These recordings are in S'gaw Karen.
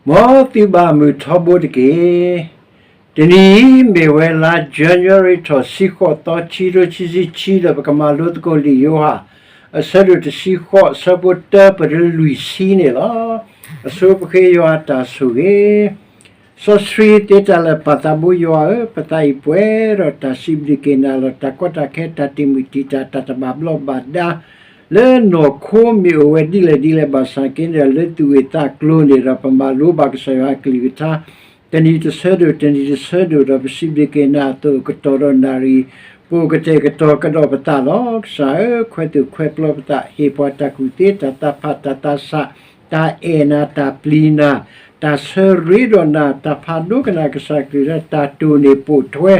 မ်သုဘၣ်မုာ်ထီဘိတက့ၢ်. တနံၤအံၤမ့ၢ်ဝဲလါ January ထီၣ်ဆံဃိးသီ ခံကထိခံဆံခံ ဒီးပကမၤလိသကိးလံာ်ယိၤဟၣ် အဆၢဒိၣ်တဆံဃိး အဆၢဖိတၢ ပတုၤလၢလွံၢ်ဆံန့ၣ်လီၤ. အဆိပဃ့ယွၤအတၢ်ဆိၣ်ဂ့ၤ စီဆှံသ့တၢ်လၢာ် ပၢ်သးဘိယွၤဧၢ, ပသးအံၤပှဲၤဒီးတၢ်စံးဘျုးက့ၤနၤလီၤ. တၢ်ကီတၢ်ခဲ တၢ်တံာ်မုၢ်တံာ်တာ် တၢ်တဘၣ်ဘျီဘၣ်ဒါ လၢနီၢ်ခိမ့ၢ်အိၣ်ဝဲဒ်လဲၣ်ဒ်လဲၣ်ဘၣ်ဆၣ်က့န့ၣ်ဒီး လၢသူၣ်ဂ့ၢ်သးကျိၤန့ၣ်ဒီး ပမၤလိဘၣ်ကစၢ်ယွၤအကလုၢ်ကထါ တနံၤတဆၢဒိၣ် တနံၤတဆၢဒိၣ်ဒီး ပစံးဘျုးက့ၤနၤအသိး ကတီၢ်ဒီးနၣ်ရံၣ် ပအိၣ်ကတဲာ်ကတီၤကဒီးပသးလီၤ. ကစၢ်ဧၢ, ခွဲးသူၣ်ခွဲးပျီပသး, ဟ့ၣ်ပှၤတၢ်ကူၣ်သ့, တၢ်သးဖး, တၢ်သးဆး, တၢ်အဲၣ်နၤ, တၢ်ပျံၤနၤ, တၢ်ဆၢရ့ဒီးနၤ, တၢ်ဖးဒိကနၣ်ကစၢ်ကလုၢ်ကထါ, တၢ်တိၢ်န့ၢ်ပိာ်ထွဲ,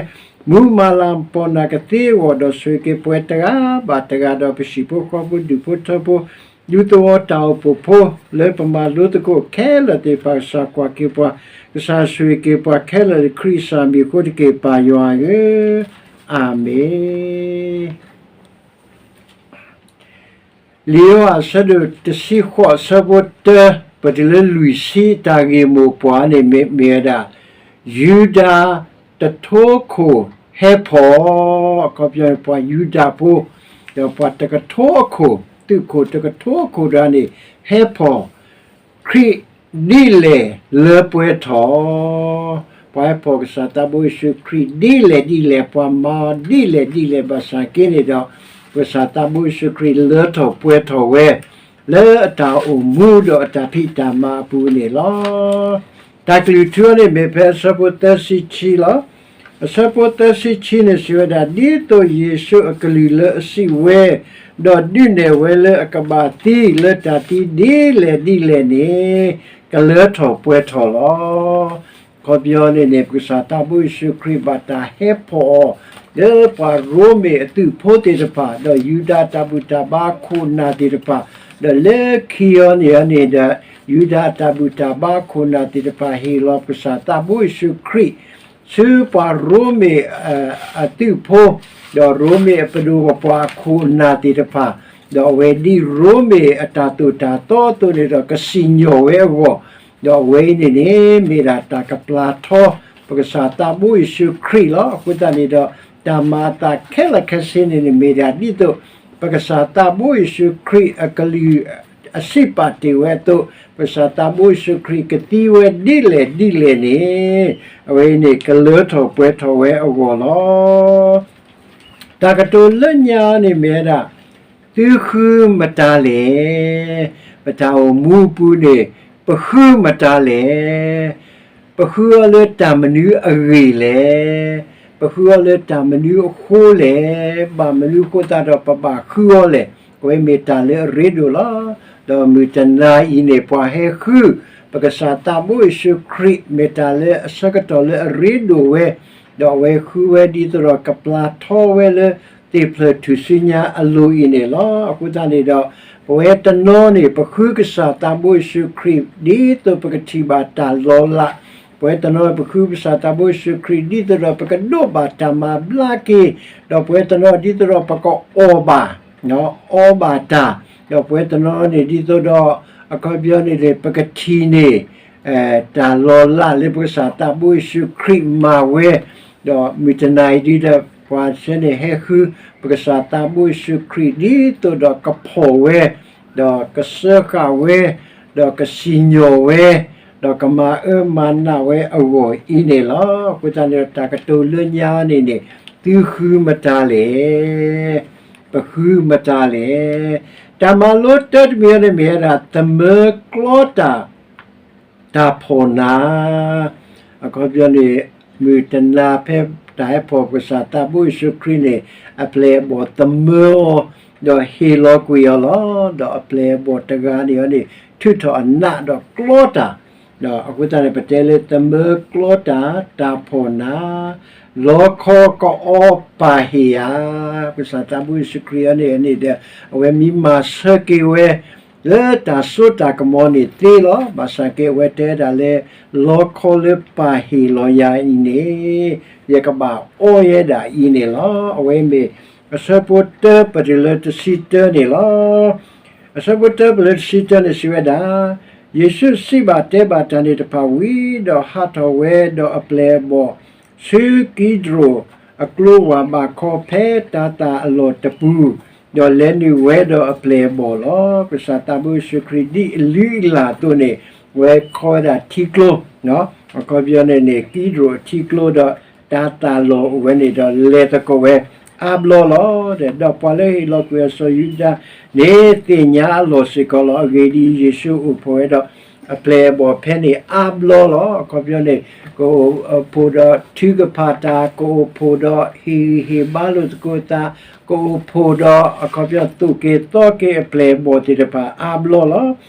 မူမၤလၤကပီၤနၤကသ့အဂီၢ်, ဒီးဆိၣ်ဂ့ၤက့ၤပှၤတဂၤဘၣ်တဂၤ, ဒီးပဟံၣ်ဖိဃီဖိ ဒူၣ်ဖိထၢဖိ, ဒူသဝီတၢ်အိၣ်ဖှိၣ်ဖိ, လၢပမၤလိသကိးခဲလၢာ်သ့ၣ်တဖၣ် ကစၢ်ကွၢ်က့ၤပှၤ, ကစၢ်ဆိၣ်ဂ့ၤက့ၤပှၤခဲလၢာ် လၢခရံာ်ကစၢ်မံၤအဃိတက့ၢ် ပၢ်ယွၤဧၢ, အၤမ့ၣ်. လံာ်ယိၤဟၣ်အဆၢဒိၣ်တဆံဃိး အဆၢဖိတၢ ပတုၤလၢလွံၢ်ဆံ တၢ်ဂ့ၢ်မိၢ်ပှၢ်န့ၣ်မ့ၢ်ဝဲဒၣ် ယူဒၤတထိခိၣ်ဟဲဖီၣ်, အခီပညီန့ၣ် ပှၤယူဒၤဖိ ဒီးပှၤတကထိအခိၣ်, သုးခိၣ်တကထိအခိၣ်တဂၤန့ၣ် ဟဲဖီၣ် ခရံာ်ဒ်လဲၣ်လၢပှဲၤထီၣ်, ပှၤဟဲဖီၣ်ကစၢ်သးဘိယ့ၣ်ၡူးခရံာ်ဒ်လဲၣ်ဒ်လဲၣ်, ပှၤမၤအီၤဒ်လဲၣ်ဒ်လဲၣ်ဘၣ်ဆၣ်က့န့ၣ်ဒီး ကစၢ်သးဘိယ့ၣ်ၡူးခရံာ်လၢထီၣ်ပှဲၤထီၣ်ဝဲ လၢအတၢ်အိၣ်မူဒီးအတၢ်ဖံးတၢ်မၤအပူၤန့ၣ်လီၤ. တၢ်ကလုၢ်ထူအီၤန့ၣ်မ့ၢ်ဖဲအဆၢဖိသၢဆံခံလီၤ. အဆၢဖိသၢဆံခံန့ၣ်စံးဝဲဒၣ်, ဒ်သိးယ့ၣ်ၡူးအကလုၢ်လၢအစံးဝဲ, ဒီးဒုးနဲၣ်ဝဲလၢအကဘၣ်သံလၢတၢ်သံဒ်လဲၣ်ဒ်လဲၣ်န့ၣ် ကလၢထီၣ်ပှဲၤထီၣ်လီၤ. အခီပညီန့ၣ်န့ၣ် ပကစၢ်သးဘိယ့ၣ်ၡူးခရံာ်ဘၣ်တၢ်ဟဲဖီၣ်အီၤ လၢပှၤရိမ့ၤအသုးဖိသ့ၣ်တဖၣ် ဒီးယူဒၤတၢ်ဘူၣ်တၢ်ဘါခိၣ်နၢ်သ့ၣ်တဖၣ်, ဒီးလၢခံအီၤန့ၣ်န့ၣ်ဒီး ယူဒၤတၢ်ဘူၣ်တၢ်ဘါခိၣ်နၢ်သ့ၣ်တဖၣ် ဟ့ၣ်လီၤပကစၢ်သးဘိယ့ၣ်ၡူးခရံာ် ဆူပှၤရိမ့ၤ အသုးဖိ, ဒီးရိမ့ၤအပဒိၣ်ပပှၢ်အခိၣ်အနၢ်သ့ၣ်တဖၣ်, ဒီးအဝဲဒ်ရိမ့ၤအတၢ်သိၣ်တၢ်သီအသိးန့ၣ်ဒီး ကစံၣ်ညီၣ်ဝဲအဂီၢ်, ဒီးအဝဲအံၤန့ၣ်န့ၣ် မ့ၢ်ဒၣ်တၢ်ကပျၢ်ထီ ပကစၢ်သးဘိယ့ၣ်ၡူးခရံာ်လီၤ. အဃိသတးန့ၣ်ဒီး တၢ်မၤအသးခဲလၢာ်ခဲဆ့န့ၣ်န့ၣ် မ့ၢ်ဒၣ်ဒ်သိး ပကစၢ်သးဘိယ့ၣ်ၡူးခရံာ်အကလုၢ် အစံးပာ်တ့ၢ်ဝဲအသိး, ပကစၢ်သးဘိယ့ၣ်ၡူးခရံာ်ကသံဝဲဒ်လဲၣ်ဒ်လဲၣ်န့ၣ်, အဝဲအံၤန့ၣ် ကလၢထီၣ်ပှဲၤထီၣ်ဝဲအဂီၢ်လီၤ. တၢ်ကတိၤလၢညါန့ၣ်မ့ၢ်ဝဲဒၣ်, သုဃုမတၤလဲၣ်. ပတၢ်အိၣ်မူအပူၤန့ၣ် ပဃုမတၤလဲၣ်. ပဃုအီၤလၢတၢ်မနုၤအဂ့ၢ်လဲၣ်. ပဃုအီၤလၢတၢ်မနုၤအဃိလဲၣ်. ဘၣ်မနုၤအဃိသတးဒီးပဘၣ်ဃုအီၤလဲၣ်. အဝဲမ့ၢ်တၢ်လၢအရ့ဒိၣ်လီၤ. ဒီးမုၢ်တနၤအံၤန့ၣ် ပှၤဟဲဃု ပကစၢ်သးဘိယ့ၣ်ၡူးခရံာ် မ့ၢ်တၢ်လၢအဆၢကတီၢ်လၢအရ့ဒိၣ်ဝဲ, ဒီးအဝဲဃုဝဲဒ်သိးဒီးကပျၢ်ထီဝဲလၢ သ့ၣ်ဖျၢၣ်ထူၣ်စုညါအလိၤအံၤန့ၣ်လီၤ. အဃိသတးန့ၣ်ဒီး ပဝဲတနီၤန့ၣ် ပဃုကစၢ်သးဘိယ့ၣ်ၡူးခရံာ် ဒ်သိးပကထံၣ်ဘၣ်တၢ်လီၤလး, ပဝဲတနီၤပဃုကစၢ်သးဘိယ့ၣ်ၡူးခရံာ် ဒ်သိးဒီးပကဒိးဘၣ်တၢ်မၤဘျါက့ၤ, ဒီးပဝဲတနီၤဒ်သိးဒီးပကအီၣ်ဘၣ် အီဘၣ်တၢ်, ဒီးပဝဲတနီၤန့ၣ် ဒ်သိးဒီး အခီပညီန့ၣ် ပကထံၣ်န့ၢ် တၢ်လီၤလးလၢပကစၢ်သးဘိယ့ၣ်ၡူးခရံာ်မၤဝဲ, ဒီးမုၢ်တနၤအံၤဒ်ဒီး ပှၤဆဲန့ၣ်ဟဲဃု ပကစၢ်သးဘိယ့ၣ်ၡူးခရံာ် ဒ်သိးဒီးကဖီၣ်ဝဲ, ဒီးကစၢဃာ်ဝဲ, ဒီးကစံၣ်ညီၣ်ဝဲ, ဒီးကမၤအၢမၤနးဝဲအဂီၢ်အံၤန့ၣ်လီၤ. အဃိသတးန့ၣ်ဒီး တၢ်ကတိၤလၢညါန့ၣ်န့ၣ် သုဃုမတၤလဲၣ်. ပဃုမတၤလဲၣ်. တၢ်မၤလိတၢတမံၤန့ၣ်မ့ၢ်ဝဲဒၣ် သမၢကျီတၢ် တၢ်ဖီၣ်နၤ, အခီပညီန့ၣ် မုၢ်တနၤဖဲတၢ်ဟဲဖီၣ်ပကစၢ်သးဘိယ့ၣ်ၡူးခရံာ်န့ၣ် အပျဲၢ်အဘီၣ်သမၢအီၤ, ဒီးဟ့ၣ်လီၤကွံာ်အီၤလီၤ. ဒီးအပျဲၢ်အဘီၣ်တဂၤန့ၣ်အီၤန့ၣ် ထုးထီၣ်အနးဒီးကျီတၢ်, ဒီးအဃိသတးန့ၣ် ပတဲလၢသမၢကျီတၢ် တၢ်ဖီၣ်နၤ, လီခီကအီပာ်ဟ့ၣ်ဧါ, ပကစၢ်သးဘိယ့ၣ်ၡူးခရံာ်အီၤန့ၣ်န့ၣ်ဒီး အဝဲမ့ၢ်မၤဆၢက့ၤဝဲ လၢတၢ်စိတၢ်ကမီၤန့ၣ်သ့လီၤ. ဘၣ်ဆၣ်က့အဝဲတဲဒၣ်လၢ လီခီလၢပာ်ဟ့ၣ်လီၤယၤအံၤန့ၣ် ယကဘၣ်အီယဲဒၣ်အံၤန့ၣ်လီၤ. အဝဲမ့ၢ်အဆၢဖိတၢပတုၤလၢတဆံတၢန့ၣ်လီၤ. အဆၢဖိတၢပတုၤလၢတဆံတၢန့ၣ်စံးဝဲဒၣ်, ယ့ၣ်ၡူးစံးဘၣ်တဲဘၣ်တၢ်န့ၣ်တဖၣ်ဝံၤဒီး ဟးထီၣ်ဝဲဒီးအပျဲၢ်အဘီၣ် ဆူကံဒြိၣ်အကျိဝၢ်ဘးခီ ဖဲတၤသၣ်အလီၢ်တပူၤ, ဒီးလဲၤနုာ်ဝဲဒီးအပျဲၢ်အဘီၣ်လီၤ. ကစၢ်သးဘိယ့ၣ်ၡူးခရံာ်ဒ်အလုၢ်အလၢ်အသိးန့ၣ် ဝဲခီဝဲဒၣ်ထံကျိ, အခီပညီန့ၣ်န့ၣ် ကံဒြိၣ်အထံကျိဒီးတၤသၣ်လီၢ်အိၣ်ဝဲန့ၣ်ဒီး လဲၤသကိးဝဲအါဘျီလီၤ. ဒီးပှၤလၢအဟ့ၣ်လီၤကွံာ်အီၤစီၤယူဒၤန့ၣ် သ့ၣ်ညါအလီၢ်စ့ၢ်ကီးလီၤ. အဂ့ၢ်ဒ်အံၤ, ယ့ၣ်ၡူးအိၣ်ဖှိၣ်ဝဲဒီးအပျဲၢ်အဘီၣ်ဖဲန့ၣ်အါဘျီလီၤ. အခီပညီန့ၣ် ကအိၣ်ဖှိၣ်ဒီးထုကဖၣ်တၢ်, ကအိၣ်ဖှိၣ်ဒီးဟ့ၣ်ဂံၢ်ဟ့ၣ်ဘါလိာ်သကိးသး, ကအိၣ်ဖှိၣ်ဒီးအခီပညီသိၣ်က့ၤသီက့ၤအပျဲၢ်အဘီၣ်သ့ၣ်တဖၣ်အါဘျီလီၤ.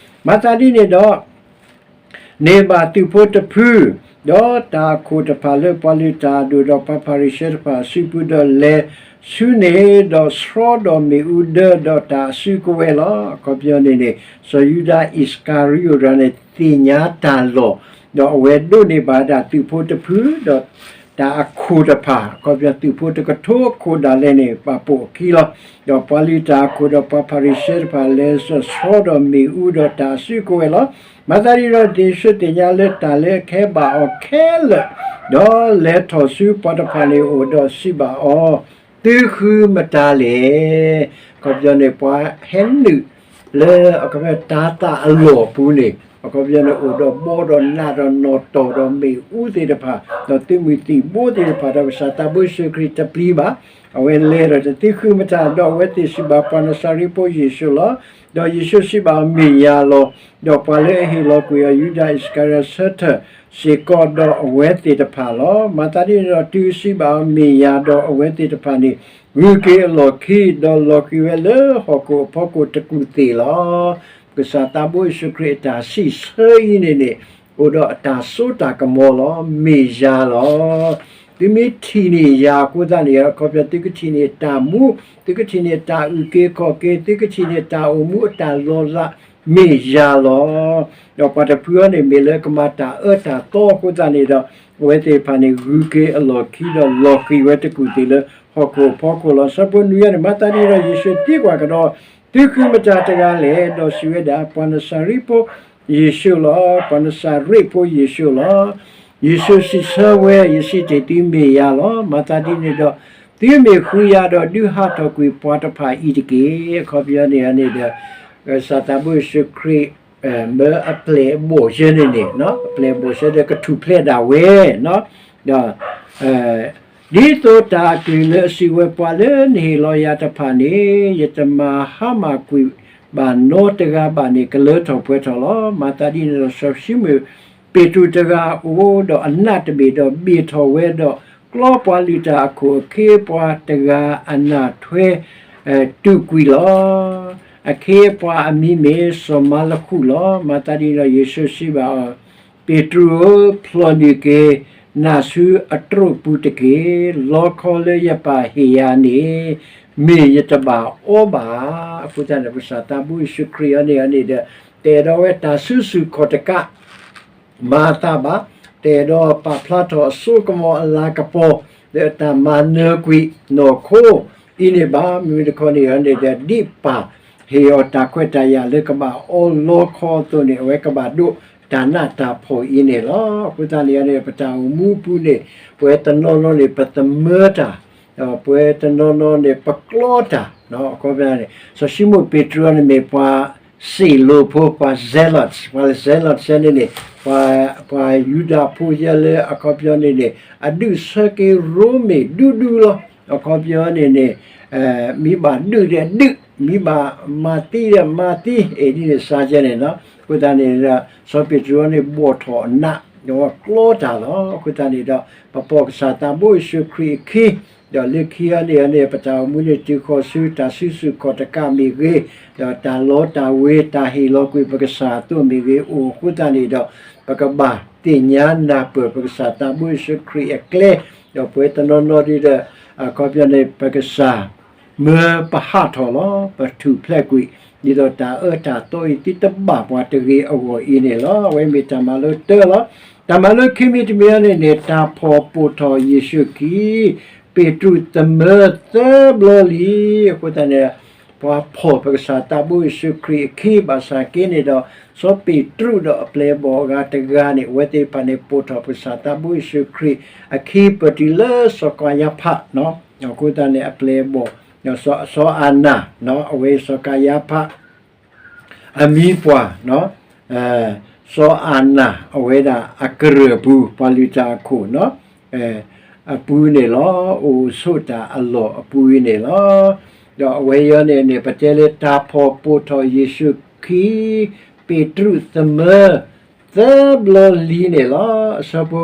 မၤသးဒ်န့ၣ်ဒီး န့ၢ်ဘၣ်သုးဖိတဖု, ဒီးတၢ်အခိၣ်တဖၣ်လၢပှၤလုၢ်တၢ်အဒိၣ်ဒီးပှၤဖၤရံၤၡဲတဖၣ်အစုပူၤဒီးလဲၤဆူန့ၣ်, ဒီးဆှီဒီးမ့ၣ်အူဒၢဒီးတၢ်အစုကဝဲၤလီၤ. အခီပညီန့ၣ်န့ၣ် စီၤယူဒၤအံၣ်စကၤရံၤယိၤတဂၤန့ၣ် သ့ၣ်ညါတၢ်လီၢ်, ဒီးအဝဲဒိးန့ၢ်ဘၣ်ဒၣ်သုးဖိတဖု, ဒီးတၢ်အခိၣ်တဖၣ်, အခီပညီသုးဖိတကထိအခိၣ်ဒၣ်လဲာ်န့ၣ် ပာ်ဖှိၣ်အခံလီၤ. ဒီးပှၤလုၢ်တၢ်အခိၣ်ဒီးပှၤဖၤရံၤၡဲတဖၣ်လဲၤဆှီဒီးမ့ၣ်အူဒီးတၢ်အစုကဝဲၤလီၤ. မၤသးဒ်န့ၣ်ဒီး ယ့ၣ်ၡူးသ့ၣ်ညါလၢတၢ်လၢအကဲဘၣ်အီၤခဲလၢာ်, ဒီးလဲၤထီၣ်ဆူပှၤတဖၣ်န့ၣ်အအိၣ်ဒီးစံးဘၣ်အီၤ, သုဃုမတၤလဲၣ်. အခီပညီန့ၣ် ပှၤဟဲနုာ်လၢ အခီပညီတၤသၣ်အလီၢ်အပူၤန့ၣ်, အခီပညီန့ၣ်အိၣ်ဒီးဘီဒီးနးဒီးနီၣ်တီၢ်ဒီးမ့ၣ်အူသ့ၣ်တဖၣ်, ဒီးသုးမုၢ်သံၣ်ဘိသ့ၣ်တဖၣ်, ဒီးကစၢ်သးဘိယ့ၣ်ၡူးခရံာ်တပျံၤဘၣ်. အဝဲလဲၤဒီး သုဃုမတၤ, ဒီးအဝဲသ့ၣ်စံးဘၣ်, ပှၤနစၤရ့းဖိယ့ၣ်ၡူးလီၤ. ဒီးယ့ၣ်ၡူးစံးဘၣ်အီၤ, မ့ၢ်ယၤလီၤ. ဒီးပှၤလၢအဟ့ၣ်လီၤကွံာ်အီၤ ယူဒၤအံၣ်စကၤရံၤယိၤ ဆၢထၢၣ်စ့ၢ်ကီးဒီးအဝဲသ့ၣ်တဖၣ်လီၤ. မၤသးဒ်န့ၣ်ဒီး တုၤစံးဘၣ်အီၤ မ့ၢ်ယၤဒီးအဝဲသ့ၣ်တဖၣ်န့ၣ် ဂုၤက့ၤအလီၢ်ခံ, ဒီးလီၤဃံၤဝဲလၢဟီၣ်ခိၣ်အဖီခိၣ်တကူၣ်သ့ၣ်လီၤ. ကစၢ်သးဘိယ့ၣ်ၡူးခရံာ်အတၢ်စံးဆၢအံၤန့ၣ်န့ၣ် အိၣ်ဒီးအတၢ်စိတၢ်ကမီၤလီၤ. မ့ၢ်ယၤလီၤ. သုမ့ၢ်ထံၣ်န့ၢ်ယၤအဃိသတးန့ၣ် အခီပညီသုကထံၣ်န့ၢ်တၢ်မူ, သုကထံၣ်န့ၢ်တၢ်အုၣ်က့ၤခီၣ်က့ၤ, သုကထံၣ်န့ၢ်တၢ်အိၣ်မူအတၢ်လီၤလး, မ့ၢ်ယၤလီၤ. ဒီးပှၤတဖုအံၤန့ၣ် မ့ၢ်လၢကမၤတၢ်အၢတၢ်သီအဃိသတးန့ၣ်ဒီး အဝဲသ့ၣ်တဖၣ်န့ၣ် ဂုၤက့ၤအလီၢ်ခံဒီးလီၤဃံၤဝဲတကူၣ်သ့ၣ်လၢဟီၣ်ခိၣ်အဖီခိၣ်လီၤ. ဆၢဖိနွံအံၤန့ၣ် မၤသးဒ်န့ၣ်ဒီး ယ့ၣ်ၡူးသံကွၢ်ကဒီး, သုဃုမတၤတဂၤလဲၣ်. ဒီးစံးဝဲဒၣ်, ပှၤနစၤရ့းဖိယ့ၣ်ၡူးလီၤ. ပှၤနစၤရ့းဖိယ့ၣ်ၡူးလီၤ. ယ့ၣ်ၡူးစံးဆၢဝဲ, ယစံးတ့ၢ်သုမ့ၢ်ယၤလီၤ. မၤသးဒ်န့ၣ်ဒီး သုမ့ၢ်ဃုယၤဒီး ဒုးဟးထီၣ်ကွံာ်ပှၤတဖၣ်အံၤတက့ၢ်. အခီပညီန့ၣ်န့ၣ်ဒီး ကစၢ်သးဘိယ့ၣ်ၡူးခရံာ် မၢအပျဲၢ်အဘီၣ်ယဲန့ၣ်န့ၣ်, အပျဲၢ်အဘီၣ်ယဲဒီးကထူၣ်ဖျဲးဒၣ်ဝဲ, ဒီး ဒ်သိးတၢ်အကလုၢ်လၢအစံးဝဲ, ပှၤလၢနဟ့ၣ်လီၤယၤတဖၣ်န့ၣ် ယတမၤဟါမၢ်ကွံာ်ဘၣ်နီတဂၤဘၣ်န့ၣ် ကလၢထီၣ်ပှဲၤထီၣ်လီၤ. မၤသးဒ်န့ၣ်ဒီး စီၤၡံမိၣ်ပ့းတရူးတဂၤအိၣ်ဒီးအနးတဘ့ၣ်ဒီး ဘ့ၣ်ထီၣ်ဝဲဒီး ကျီပှၤလုၢ်တၢ်အခိၣ်အခ့အပှၤတဂၤအနၢ်ထွဲ တူာ်ကွံာ်လီၤ. အခ့အပှၤအမံၤမ့ၢ်စီၤမၤလဃူးလီၤ. မၤသးဒ်န့ၣ်ဒီး ယ့ၣ်ၡူးစံးဘၣ်အီၤ, ပ့းတရူးဧၢ, ဖျီၣ်န့ၢ်က့ၤ နးဆူအတြိာ်ပူၤတက့ၢ်. လီခီလၢယပၢ်ဟ့ၣ်ယၤန့ၣ် မ့ၢ်ယတဘၣ်အီဘၣ်. အဃိသတးန့ၣ် ကစၢ်သးဘိယ့ၣ်ၡူးခရံာ်အံၤန့ၣ်န့ၣ်ဒီး တအဲၣ်ဒိးဝဲတၢ်စုဆူၣ်ခီၣ်တကး မၤအသးဘၣ်, တအဲၣ်ဒိးပာ်ဖျါထီၣ်အစိကမီၤအလၤကပီၤ လၢအတၢ်မၤနၢၤကွံာ်နီၢ်ခိအံၤန့ၣ်ဘၣ်. မ့မ့ၢ်တခီန့ၣ်န့ၣ်ဒီး ဒ်ပၢ်ဟ့ၣ်အီၤတၢ်ခွဲးတၢ်ယာ်လၢကဘၣ်အီလီခီအသိးန့ၣ် အဝဲကဘၣ်ဒိးတၢ်နးတၢ်ဖှီၣ်အံၤန့ၣ်လီၤ. အဃိသတးန့ၣ်န့ၣ် ပတၢ်အိၣ်မူအပူၤန့ၣ် ပဝဲတနီၤနီၤန့ၣ် ပသမၢတၢ်, ပဝဲတနီၤနီၤန့ၣ် ပကျီတၢ်, အခီပညီန့ၣ် စီၤၡံမိၣ်ပ့းတရူးန့ၣ်မ့ၢ်ပှၤ စ့ၣ်လိာ်ဖိ, ပှၤ zealots, ပှၤ zealots န့ၣ်န့ၣ် ပှၤယူဒၤဖိယဲလၢအခီပညီန့ၣ်န့ၣ် အဒုးဆၢက့ၤရိမ့ၤဒူဒူလီၤ. အခီပညီန့ၣ်န့ၣ် မ့ၢ်ဘၣ်ဒုးဒီးဒုး, မ့ၢ်ဘၣ်မၤသံဒီးမၤသံ, အ့ၣ်ဒ်န့ၣ်စါယဲန့ၣ်လီၤ. အဃိသတးန့ၣ်ဒီး စီၤပ့းတရူးန့ၣ်ဘီၣ်ထီၣ်အနး, ဒီးကျီတၢ်လီၤ. အဃိသတးန့ၣ်ဒီး ပပိာ်ကစၢ်သးဘိယ့ၣ်ၡူးခရံာ်အခံ, ဒီးလၢခံအံၤန့ၣ်န့ၣ် ပတၢ်အိၣ်မူန့ၣ်တုၤဃီၤဆူတၢ်စုဆူၣ်ခီၣ်တကးမ့ၢ်ဂ့ၤ, ဒီးတၢ်လီတၢ်ဝ့ၤ တၢ်ဟ့ၣ်လီၤကွံာ်ပကစၢ်အသိးမ့ၢ်ဂ့ၤအိၣ်အဃိသတးန့ၣ်ဒီး ပကဘၣ်သ့ၣ်ညါနၢ်ပၢၢ်ပကစၢ်သးဘိယ့ၣ်ၡူးခရံာ်အကျဲ, ဒီးပဝဲတနီၤနီၤဒ်ဒီး အခီပညီန့ၣ် ပကစၢ် မၢပဟးထီၣ်လီၤ, ပထူၣ်ဖျဲးကွံာ် ဒ်သိးတၢ်အၢတၢ်သီအံၤသုတဘၣ်ပှၤတဂ့ၤအဂီၢ်အံၤန့ၣ်လီၤ. အဝဲမ့ၢ်တၢ်မၤလိတၢလီၤ. တၢ်မၤလိခံမံၤတမံၤအံၤန့ၣ်န့ၣ် တၢ်ဖှီၣ်ပိာ်ထီၣ်ယ့ၣ်ၡူးခရံာ်, ပ့းတရူးသမၢသၢဘျီလံ. အဃိသတးန့ၣ် ပှၤဖီၣ်ပကစၢ်သးဘိယ့ၣ်ၡူးခရံာ်အခံ ဘၣ်ဆၣ်က့န့ၣ်ဒီး စီၤပ့းတရူးဒီးအပျဲၢ်အဘီၣ်အဂၤတဂၤန့ၣ် အဝဲသ့ၣ်တဖၣ်န့ၣ် ပိာ်ထီၣ်ပကစၢ်သးဘိယ့ၣ်ၡူးခရံာ်အခံ ပတုၤလၢစီၤကၤယါဖး, အဃိသတးန့ၣ် အပျဲၢ်အဘီၣ်, စီၤအၤနၤ, အဝဲစီၤကၤယါဖး အမံၤပှၢ်, စီၤအၤနၤ အဝဲဒၣ်အကရၢၢ်ပူၤ ပှၤလုၢ်တၢ်အခိၣ် အပူၤန့ၣ်လီၤ. အိၣ်ဆိးတၢ်အလီၢ်အပူၤအံၤန့ၣ်လီၤ. ဒီးအဝဲအံၤန့ၣ်န့ၣ် ပတဲလၢတၢ်ဖီၣ်ပိာ်ထီၣ်ယ့ၣ်ၡူးခရံာ် ပ့းတရူးသမၢ သၢဘျီလံန့ၣ်လီၤ. အဆၢဖိ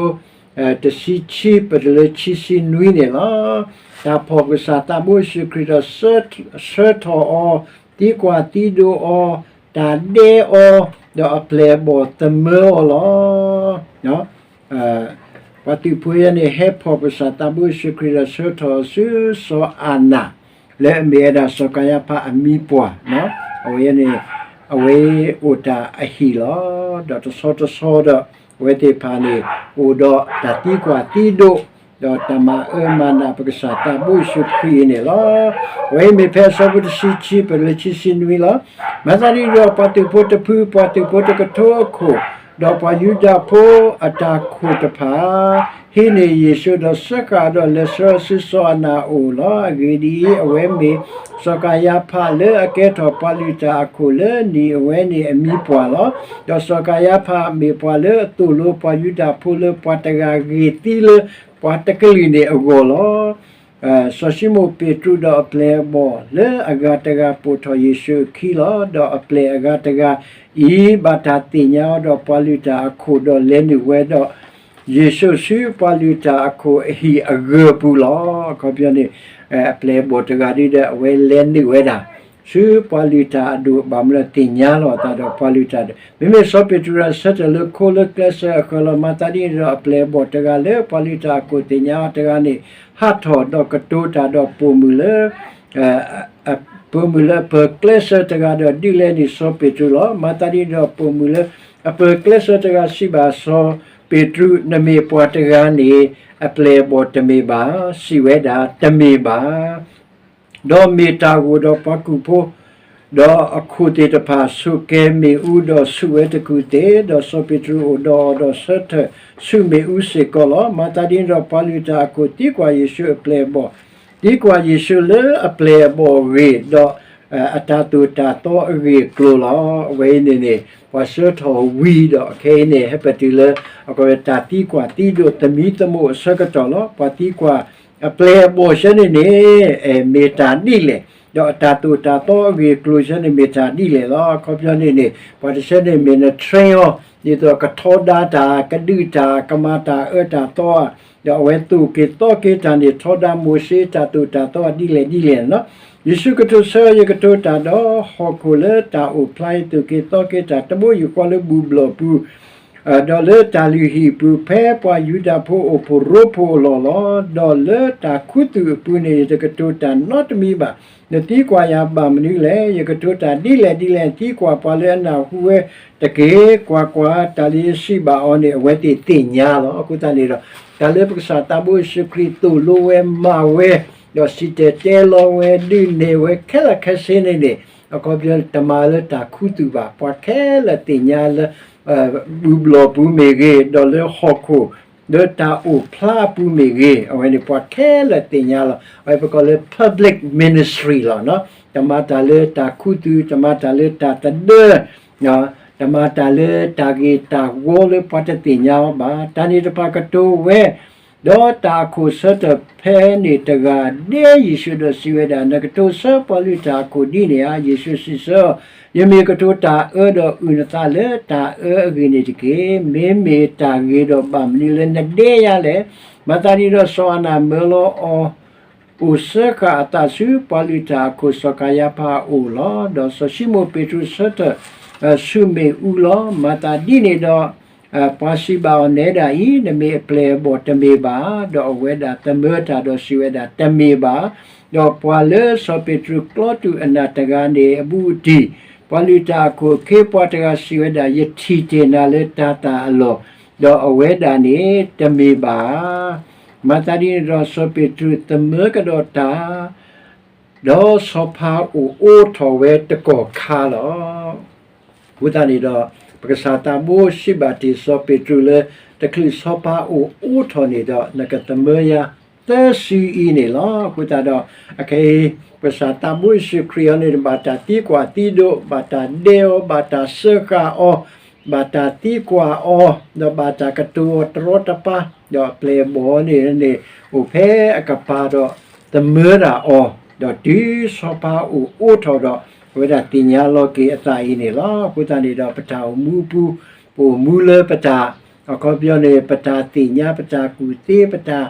တဆံခံ ပတုၤလၢခံဆံနွံန့ၣ်လီၤ. တၢ်ဖီၣ်ပကစၢ်သးဘိယ့ၣ်ၡူးခရံာ်ဒီး ဆှၢထီၣ်အီၤ, သံကွၢ်သံဒိးအီၤ, တၢ်ဒဲးအီၤ, ဒီးအပျဲၢ်အဘီၣ်သမၢအီၤလီၤ. ပှၤသုးဖိယဲန့ၣ် ဟဲဖီၣ်ပကစၢ်သးဘိယ့ၣ်ၡူးခရံာ်ဒီး ဆှၢထီၣ်ဆူစီၤအၤနၤ လၢအမ့ၢ်ဝဲဒၣ်စီၤကၤယါဖးအမံၤပှၢ်, အဝဲန့ၣ် အဝဲအိၣ်တၢ်အဟံၣ်လီၤ. ဒီးတဆီတဆီဒီး အဝဲသ့ၣ်တဖၣ်န့ၣ် အိၣ်ဒီးတၢ်သံကွၢ်သံဒိး, ဒီးတၢ်မၤအၢမၤနးပကစၢ်သးဘိယ့ၣ်ၡူးခရံာ်အံၤန့ၣ်လီၤ. အဝဲအံၤမ့ၢ်ဖဲအဆၢဖိတဆံခံ ပတုၤလၢခံဆံနွံလီၤ. မၤသးဒ်န့ၣ်ဒီး ပှၤသုးဖိတဖု ပှၤသုးဖိတကထိအခိၣ်, ဒီးပှၤယူဒၤဖိအတၢ်ခိၣ်တဖၣ် ဟံးန့ၢ်ယ့ၣ်ၡူးဒီးစၢဃာ်ဒီးလဲၤဆှၢဆူစီၤအၤနၤအအိၣ်လီၤ. အဂ့ၢ်ဒ်အံၤ, အဝဲမ့ၢ်စီၤကၤယါဖးလၢအကဲထီၣ်ပှၤလုၢ်တၢ်အခိၣ်လၢနံၣ်အဝဲန့ၣ်အမံၤပှၢ်လီၤ. ဒီးစီၤကၤယါဖးမ့ၢ်ပှၤလၢအသိၣ်လိပှၤယူဒၤဖိလၢ ပှၤတဂၤဂ့ၤသံလၢပှၤတကလုာ်န့ၣ်အဂီၢ်လီၤ. စီၤၡံမိၣ်ပ့းတရူးဒီးအပျဲၢ်အဘီၣ်လၢအဂၤတဂၤပိာ်ထီၣ်ယ့ၣ်ၡူးအခံလီၤ. ဒီးအပျဲၢ်အဂၤတဂၤအံၤ ဘၣ်တၢ်သ့ၣ်ညါအီၤဒီးပှၤလုၢ်တၢ်အခိၣ်ဒီးလဲၤနုာ်ဝဲဒီး ယ့ၣ်ၡူးဆူပှၤလုၢ်တၢ်အခိၣ်အဟံၣ်အဂၢၢ်ပူၤလီၤ. အခီပညီန့ၣ် အပျဲၢ်အဘီၣ်တဂၤဒ်ဒီး အဝဲလဲၤနုာ်ဝဲဒၣ် ဆူပှၤလုၢ်တၢ်အဒိၣ် ဘၣ်မနုၤသ့ၣ်ညါလီၤအသးဒီးပှၤလုၢ်တၢ်အဒိၣ်, မ့မ့ၢ်စီၤပ့းတရူးဆၢထၢၣ်လၢခိလၢကျဲစၢၤအဃၢၤလီၤ. မၤသးဒ်န့ၣ်ဒီး အပျဲၢ်အဘီၣ်တဂၤလၢပှၤလုၢ်တၢ်အခိၣ်သ့ၣ်ညါအီၤတဂၤန့ၣ် ဟးထီၣ်ဒီးကတိၤတၢ်ဒီးပိာ်မုၣ်လၢ ပိာ်မုၣ်လၢအပၢၤကျဲစၢၤတဂၤဒီးဒုးလဲန့ၢ်စီၤပ့းတရူးလီၤ. မၤသးဒ်န့ၣ်ဒီးပိာ်မုၣ်လၢအပၢၤကျဲစၢၤတဂၤစံးဘၣ်စီၤပ့းတရူး, နမ့ၢ်ပှၤတဂၤန့ၣ် အပျဲၢ်အဘီၣ်တမ့ၢ်ဘၣ်. စံးဝဲဒၣ်, တမ့ၢ်ဘၣ်. ဒီးမ့ၢ်တၢ်ဂိၢ်ဒီးပှၤကူၣ်ဖိ ဒီးအခိၣ်သ့ၣ်တဖၣ် ဆိးက့ၤမ့ၣ်အူဒီးဆူၣ်ဝဲတကူၣ်သ့, ဒီးစီၤပ့းတရူးအိၣ်ဒီးအီၤဒီးဆၢထၢၣ်ဆူၣ်မ့ၣ်အူစ့ၢ်ကီးလီၤ. မၤသးဒ်န့ၣ်ဒီးပှၤလုၢ်တၢ်အခိၣ်သံကွၢ်ယ့ၣ်ၡူးအပျဲၢ်အဘီၣ်, သံကွၢ်ယ့ၣ်ၡူးလၢအပျဲၢ်အဘီၣ်အဂ့ၢ် ဒီးအတၢ်သိၣ်တၢ်သီအဂ့ၢ်အကျိၤလီၤ. အဝဲအံၤန့ၣ်န့ၣ် ပှၤဆှၢထီၣ်ဝံၤဒီးခဲအံၤန့ၣ် ဟဲပတုၤလၢ အကဝဲတၢ်သံကွၢ်သံဒိးသမံသမိးအဆၢကတီၢ်လီၤ. ပှၤသံကွၢ် အပျဲၢ်အဘီၣ်ဆၢန့ၣ်န့ၣ် မ့ၢ်တၢ်ဒ်လဲၣ်, ဒီးအတၢ်သိၣ်တၢ်သီအဂ့ၢ်အကျိၤဆၢန့ၣ်မ့ၢ်တၢ်ဒ်လဲၣ်လီၤ. အခီပညီန့ၣ်န့ၣ် ပှၤတဆၢန့ၣ်မ့ၢ်န train အီၤ ဒ်သိးကထီဒါတၢ် ကဒုးတၢ် ကမၤတၢ်အၢတၢ်သီဧါ, ဒီးအဝဲသိၣ်က့ၤသီက့ၤတၢ်န့ၣ် ထီဒါမိၤၡ့တၢ်သိၣ်တၢ်သီဒ်လဲၣ်ဒ်လဲၣ်လီၤ. ယ့ၣ်ၡူးကတိၤဆၢ ယကတိၤတၢ်ဒီးဟီၣ်ခိၣ်လၢတၢ်အိၣ်ဖျါ ယသိၣ်က့ၤသီက့ၤတၢ် တဘိယူၢ်ဃီလၢဘူၣ်ဘျီၣ်ပူၤ ဒီးလၢတၢ်လုၢ်ဟံၣ်အပူၤ ဖဲပှၤယူဒၤဖိအိၣ်ဖှိၣ်ရိဖှိၣ်အလီၢ်လီၤ. ဒီးလၢတၢ်ခူသူၣ်အပူၤန့ၣ် ယတကတိၤတၢ်နီတမံၤဘၣ်. နသံကွၢ်ယၤဘၣ်မနုၤလဲၣ်. ယကတိၤတၢ်ဒ်လဲၣ်ဒ်လဲၣ် သံကွၢ်ပှၤလၢအနၢ်ဟူဝဲတက့ၢ်. ကွၢ်ကွၢ်, တၢ်လၢယစံးဘၣ်အီၤန့ၣ် အဝဲသ့ၣ်သ့ၣ်ညါလီၤ. အဃိသတးန့ၣ်ဒီး တၢ်လၢပကစၢ်သးဘိယ့ၣ်ၡူးခရံာ်သိၣ်လိဝဲမၤဝဲ ဒီးစံၣ်တဲၤတဲလီၤဝဲ ဒုးနဲၣ်ဝဲခဲလၢာ်ခဲဆ့န့ၣ်န့ၣ် အခီပညီတမၤလၢတၢ်ခူသူၣ်ဘၣ်. ပှၤခဲလၢာ်သ့ၣ်ညါလၢ ဘူၣ်ဘျီၣ်ပူၤမ့ၢ်ဂ့ၤ, ဒီးလၢဟီၣ်ခိၣ် လၢတၢ်အိၣ်ဖျါအပူၤမ့ၢ်ဂ့ၤ, အဝဲန့ၣ်ပှၤခဲလၢာ်သ့ၣ်ညါလီၤ. အဝဲပကိးလၢ public ministry လီၤ. တမၤတၢ်လၢတၢ်ခူသူၣ်, တမၤတၢ်လၢတၢ်သဒၢ, တမၤတၢ်လၢတၢ်ဂ့ၤတၢ်ဝီလၢပှၤတသ့ၣ်ညါအီၤဘၣ်. တၢ်န့ၣ်တဖၣ်ကတိၤဝဲ ဒီးတၢ်အခိၣ်ဆၢထၢၣ်ဖဲန့ၣ်တဂၤ ဒဲယ့ၣ်ၡူးဒီးစံးဝဲဒၣ်, နကတိၤဆၢပှၤလုၢ်တၢ်အခိၣ်ဒ်န့ၣ်ဧါ. ယ့ၣ်ၡူးစံးဆၢအီၤ, ယမ့ၢ်ကတိၤတၢ်အၢဒီးအုၣ်နသးလၢတၢ်အၢအဂ့ၢ်န့ၣ်တက့ၢ်. မ့မ့ၢ်တၢ်ဂ့ၤဒီးဘၣ်မနုၤလၢနဒဲယၤလဲၣ်. မၤသးဒ်ဒီးစီၤအၤနၤမၢလီၤအီၤ အိၣ်စၢဃာ်အသးဆူပှၤလုၢ်တၢ်အခိၣ်စီၤကၤယါဖးအအိၣ်လီၤ. ဒီးစီၤၡံမိၣ်ပ့းတရူးဆၢထၢၣ်ဆူၣ်မ့ၣ်အူလီၤ. မၤသးဒ်န့ၣ်ဒီး ပှၤစံးဘၣ်အီၤ နဲဒၣ်အံၤ နမ့ၢ်အပျဲၢ်အဘီၣ်တမ့ၢ်ဘၣ်. ဒီးအဝဲဒၣ်သမၢတၢ်ဒီးစံးဝဲဒၣ် တမ့ၢ်ဘၣ်. ဒီးပှၤလၢစီၤပ့းတရူးကျီတုၤအနၢ်တဂၤန့ၣ် အဘူးအတံၢ် ပှၤလုၢ်တၢ်အခိၣ်အခ့အပှၤတဂၤစံးဝဲဒၣ် ယထံၣ်တ့ၢ်နၤလၢတၤသၣ်အလီၢ်, ဒီးအဝဲဒၣ်န့ၣ် တမ့ၢ်ဘၣ်. မၤသးဒ်န့ၣ်ဒီးစီၤပ့းတရူးသမၢကဒီးတၢ် ဒီးစီၤပၤအိၣ်အိးထီၣ်ဝဲတကီၢ်ခါလီၤ. အဃိသတးန့ၣ်ဒီး ပကစၢ်သးဘိစံးဘၣ်တ့ၢ်စီၤပ့းတရူးလၢ တချုးစီၤပၤအိၣ်အိးထီၣ်န့ၣ်ဒီး နကသမၢယၤသၢစုအံၤန့ၣ်လီၤ. အဃိသတးဒီး အခဲအံၤ ပကစၢ်သးဘိယ့ၣ်ၡူးခရံာ်အံၤန့ၣ် ဘၣ်တၢ်သံကွၢ်သံဒိး, ဘၣ်တၢ်ဒဲးအီၤ, ဘၣ်တၢ်စၢဃာ်အီၤ, ဘၣ်တၢ်သံကွၢ်အီၤ, ဒီးဘၣ်တၢ်ကတိၤအီၤတရီတပါ, ဒီးအပျဲၢ်အဘီၣ်န့ၣ်န့ၣ် အိၣ်ဖဲအကပၤဒီး သမၢတၢ်အီၤ, ဒီးတုၤစီၤပၤအိၣ်အိးထီၣ်ဒီး အဝဲဒၣ်သ့ၣ်ညါလီၤက့ၤအသးအံၤန့ၣ်လီၤ. အဃိသတးန့ၣ်ဒီး ပတၢ်အိၣ်မူအပူၤ ပအိၣ်မူလၢပတၢ် အခီပညီန့ၣ် ပတၢ်သ့ၣ်ညါ ပတၢ်ကူၣ်သ့ ပတၢ်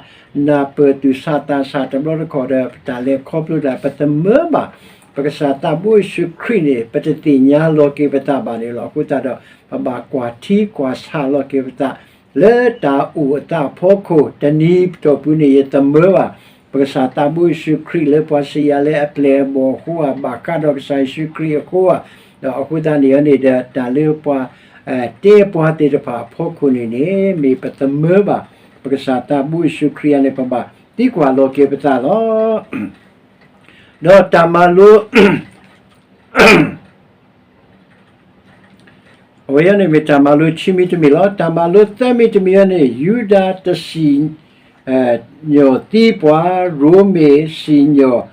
နၢ်ပၢၢ်သူၣ်ဆးသးဆးတဘျီတခီၣ်ဒီး ပတၢ်လဲၤခီဖျိတၢ် ပသမၢဘၣ် ပကစၢ်သးဘိယ့ၣ်ၡူးခရံာ်န့ၣ် ပတသ့ၣ်ညါလီၤက့ၤပသးဘၣ်န့ၣ်လီၤ. အဃိသတးဒီး ပဘၣ်ကွၢ်ထံကွၢ်ဆးလီၤက့ၤပသး လၢတၢ်အိၣ်အသးအဖီခိၣ် တနံၤပတီၢ်ပူၤန့ၣ် ယသမၢဘၣ် ပကစၢ်သးဘိယ့ၣ်ၡူးခရံာ်လၢပှၤစံးယၤလၢအပျဲၢ်အဘီၣ်အဃိဧါ, ဘၣ်ဃးဒီးကစၢ်ယ့ၣ်ၡူးခရံာ်အဃိဧါ, ဒီးအဃိသတးန့ၣ်န့ၣ်ဒီး တၢ်လၢပှၤ တဲပှၤသ့ၣ်တဖၣ်အဖီခိၣ်န့ၣ်န့ၣ် မ့ၢ်ပသမၢဘၣ် ပကစၢ်သးဘိယ့ၣ်ၡူးခရံာ်အံၤန့ၣ် ပဘၣ်သံကွၢ်လီၤက့ၤပသးလီၤ. ဒီးတၢ်မၤလိ အဝဲအံၤန့ၣ်မ့ၢ်တၢ်မၤလိခံမံၤတမံၤလီၤ. တၢ်မၤလိသၢမံၤတမံၤအံၤန့ၣ် ယူဒၤတစံၣ်ညီၣ်သံပှၤ, ရိမ့ၤစံၣ်ညီၣ်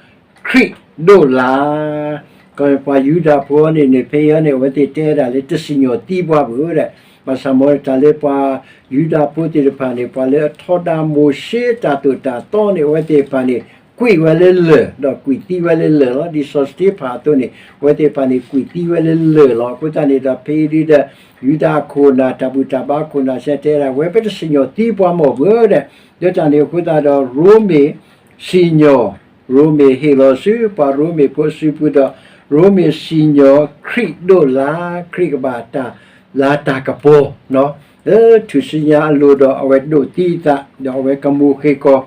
ခရံာ်ဒိၣ်လၢ် ပှၤယူဒၤဖိန့ၣ်န့ၣ် ဖဲအံၤန့ၣ် အဝဲသ့ၣ်တဲဒၣ်လၢတစံၣ်ညီၣ်သံပှၤဘၣ်ဒီး ဘၣ်ဆၣ်မ့ၢ်တၢ်လၢပှၤယူဒၤဖိသ့ၣ်တဖၣ်န့ၣ် ပှၤလၢအထီဒါမိၤၡ့တၢ်သိၣ်တၢ်သီန့ၣ် အဝဲသ့ၣ်တဖၣ်န့ၣ် ကွံာ်ဝဲလၢလၢၢ် ဒီးကွံာ်သံဝဲလၢလၢၢ်လီၤ. ဒ်စီၤစတ့ဖၣ်အသိးန့ၣ် အဝဲသ့ၣ်တဖၣ်န့ၣ် ကွံာ်သံဝဲလၢလၢၢ်လီၤ. အဃိသတးန့ၣ်ဒီး ဖဲအံၤဒ်ဒီး ယူဒၤအခိၣ်နၢ် တၢ်ဘူၣ်တၢ်ဘါအခိၣ်နၢ်စဲတဲဒၣ် ဝဲပတစံၣ်ညီၣ်သံပှၤမ့ၢ်ဘၣ်ဒီး လၢတၢ်န့ၣ်အဃိသတးဒီး ရိမ့ၤစံၣ်ညီၣ် ရိမ့ၤဟ့ၣ်လီၤဆူ ပှၤရိမ့ၤဖိအစုပူၤဒီး ရိမ့ၤစံၣ်ညီၣ်ခရံာ်ဒိၣ်လၢ် ခရံာ်ကဘၣ်တၢ်လၤတၢ်ကပီၤ လၢထူၣ်စုညါအလိၤဒီး အဝဲဒိးသံအသး ဒီးအဝဲကမိၤဃ့ၢ်ကီၢ်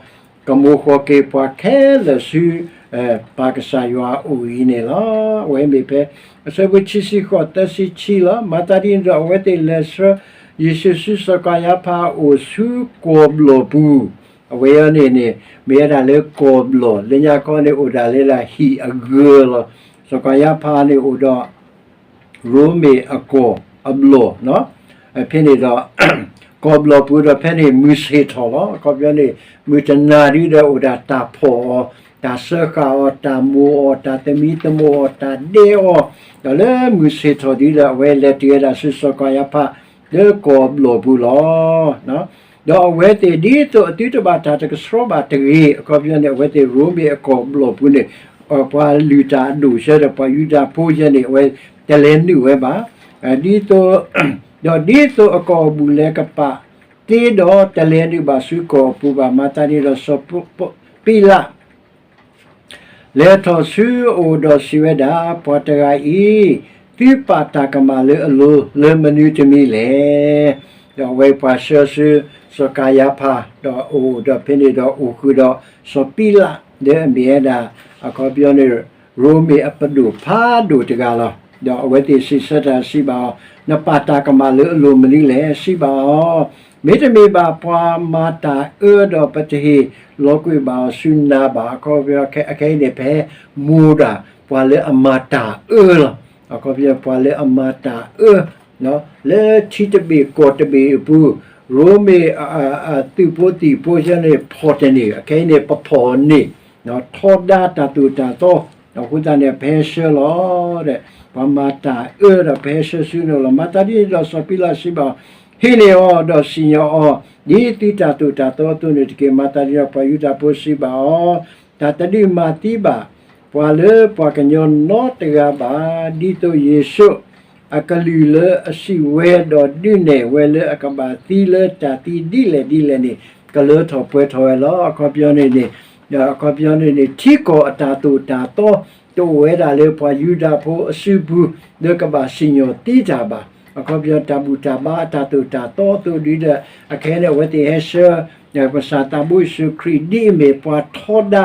ကမိၤဃီၤက့ၤပှၤခဲလၢာ်ဆူ ပၢ်ကစၢ်ယွၤအအိၣ်အံၤန့ၣ်လီၤ. အဝဲမ့ၢ်ဖဲ အဆၢဖိခံဆံဃိး သၢဆံခံလီၤ. မၤသးဒ်န့ၣ်ဒီး အဝဲသ့ၣ်လဲၤဆှၢ ယ့ၣ်ၡူးဆူစီၤကၤယၤဖးအအိၣ်ဆူကီၢ်ဘျီၣ်ပူၤ, အဝဲအံၤန့ၣ်န့ၣ် မ့ၢ်ဝဲဒၣ်လၢကီၢ်ဘျီၣ် လၢညါခီန့ၣ် အိၣ်ဒၣ်လၢဒၣ်ဟံၣ်အဂၢၤလီၤ. စီၤကၤယၤဖးန့ၣ်အိၣ်ဒီး ရိမ့ၤအကီၢ်အဘျီၣ်, ဖဲန့ၣ်ဒီး ကီၢ်ဘျီၣ်ပူၤဒီး ဖဲန့ၣ်မုၢ်ဆ့ၣ်ထီၣ်လီၤ. အခီပညီန့ၣ် မုၢ်တနၤဒ်ဒီး အိၣ်ဒၣ်တၢ်ဖီၣ်အီၤ, တၢ်စၢဃာ်အီၤ, တၢ်မိၤအီၤ, တၢ်သမံသမိးအီၤ, တၢ်ဒဲးအီၤ, ဒီးလၢမုၢ်ဆ့ၣ်ထီၣ်ဒ်ဒီး အဝဲလဲၤတုၤဝဲဒၣ်ဆူစီၤကၤယၤဖး လၢကီၢ်ဘျီၣ်ပူၤလီၤ. ဒီးအဝဲသ့ၣ်ဒ်သိးအသုတဘၣ်တၢ်တကဆှီဘၣ်တဂ့ၤ, အခီပညီန့ၣ် အဝဲသ့ၣ်ရိမ့ၤအကီၢ်ဘျီၣ်ပူၤန့ၣ် ပှၤလုၢ်တၢ်အဒိၣ်ဆၢဒီး ပှၤယူဒၤဖိယဲန့ၣ် အဝဲတလဲၤနုာ်ဝဲဘၣ်. ဒ်သိး ဒီးဒ်သိးအကီၢ်အဘူၣ်လဲၤကပာ်တ့ဒီး တလဲၤနုာ်ဘၣ်ဆူကီၢ်အပူၤဘၣ်. မၤသးဒ်န့ၣ်ဒီး စီၤပံးလး လဲၤထီၣ်ဆူအအိၣ်ဒီးစံးဝဲဒၣ်, ပှၤတဂၤအံၤ သုပာ်တၢ်ကမၣ်လၢအလိၤ လၢမနုၤတမံၤလဲၣ်. ဒီးအဝဲပှၤဆှၢဆူ စီၤကၤယၤဖး ဒီးအိၣ်ဒီးဖဲန့ၣ်ဒီးအိၣ်ဃုာ်ဒီး စီၤပံးလး လၢအမ့ၢ်ဝဲဒၣ် အခီပညီန့ၣ် ရိမ့ၤအပဒိၣ်ဖးဒိၣ်တဂၤလီၤ. ဒီးအဝဲသ့ၣ်စံးဆၢတၢ်စံးဘၣ်အီၤ, နပာ်တၢ်ကမၣ်လၢအလိၤမနုၤလဲၣ် စံးဘၣ်အီၤ, မ့တမ့ၢ်ဘၣ်ပှၤမၤတၢ်အၢဒီး ပတဟ့ၣ်လီၤကွံာ်ဘၣ်အီၤဆူနၤဘၣ်. အခီပညီ အခဲအံၤန့ၣ် ပဟဲမိၢ်ဒၣ် ပှၤလၢအမၤတၢ်အၢလီၤ. အခီပညီ ပှၤလၢအမၤတၢ်အၢ လၢထံတဘ့ၣ်ကီၢ်တဘ့ၣ်အပူၤ, ရိမ့ၤ သုးဖိသံၣ်ဖိယဲန့ၣ် ဖီၣ်တန့ၢ်, အခဲအံၤန့ၣ် ပဖီၣ်န့ၢ်, ထီဒါတၢ်သိၣ်တၢ်သီ, အဃိသတးန့ၣ် ပဟဲဆှၢလီၤဒီး ပှၤမၤတၢ်အၢဒီး ပဟဲဆှၢဆူနၤလီၤ. မၤသးဒ်န့ၣ်ဒီး စီၤပံးလးစံးဘၣ်အီၤ, ဟံးန့ၢ်အီၤဒီးစံၣ်ညီၣ်အီၤ ဒ်သုတၢ်သိၣ်တၢ်သီအသိးန့ၣ်တက့ၢ်. မၤသးဒ်န့ၣ်ဒီး ပှၤယူဒၤဖိစံးဘၣ်အီၤ, တၢ်တဒုးမၤသံဘၣ် ပှၤလၢပှၤကညီနီတဂၤဘၣ်, ဒ်သိးယ့ၣ်ၡူး အကလုၢ်လၢအစံးဝဲဒီးဒုးနဲၣ်ဝဲလၢအကဘၣ်သံလၢတၢ်သံဒ်လဲၣ်ဒ်လဲၣ်န့ၣ် ကလၢထီၣ်ပှဲၤထီၣ်ဝဲလီၤ. အခီပညီန့ၣ်န့ၣ် အခီပညီန့ၣ်န့ၣ် ထံကီၢ်အတၢ်သိၣ်တၢ်သီ တအိၣ်ဝဲဒၣ်လၢပှၤယူဒၤဖိအစုပူၤ လၢကဘၣ်စံၣ်ညီၣ်သံတၢ်ဘၣ်. အခီပညီတၢ်ဘူၣ်တၢ်ဘါအတၢ်သိၣ်တၢ်သီအသိးဒ်ဒီး အခဲအံၤန့ၣ် အဝဲသ့ၣ်ဟဲဆှၢ ပကစၢ်သးဘိယ့ၣ်ၡူးခရံာ် ဒ်အမ့ၢ်ပှၤထီဒါ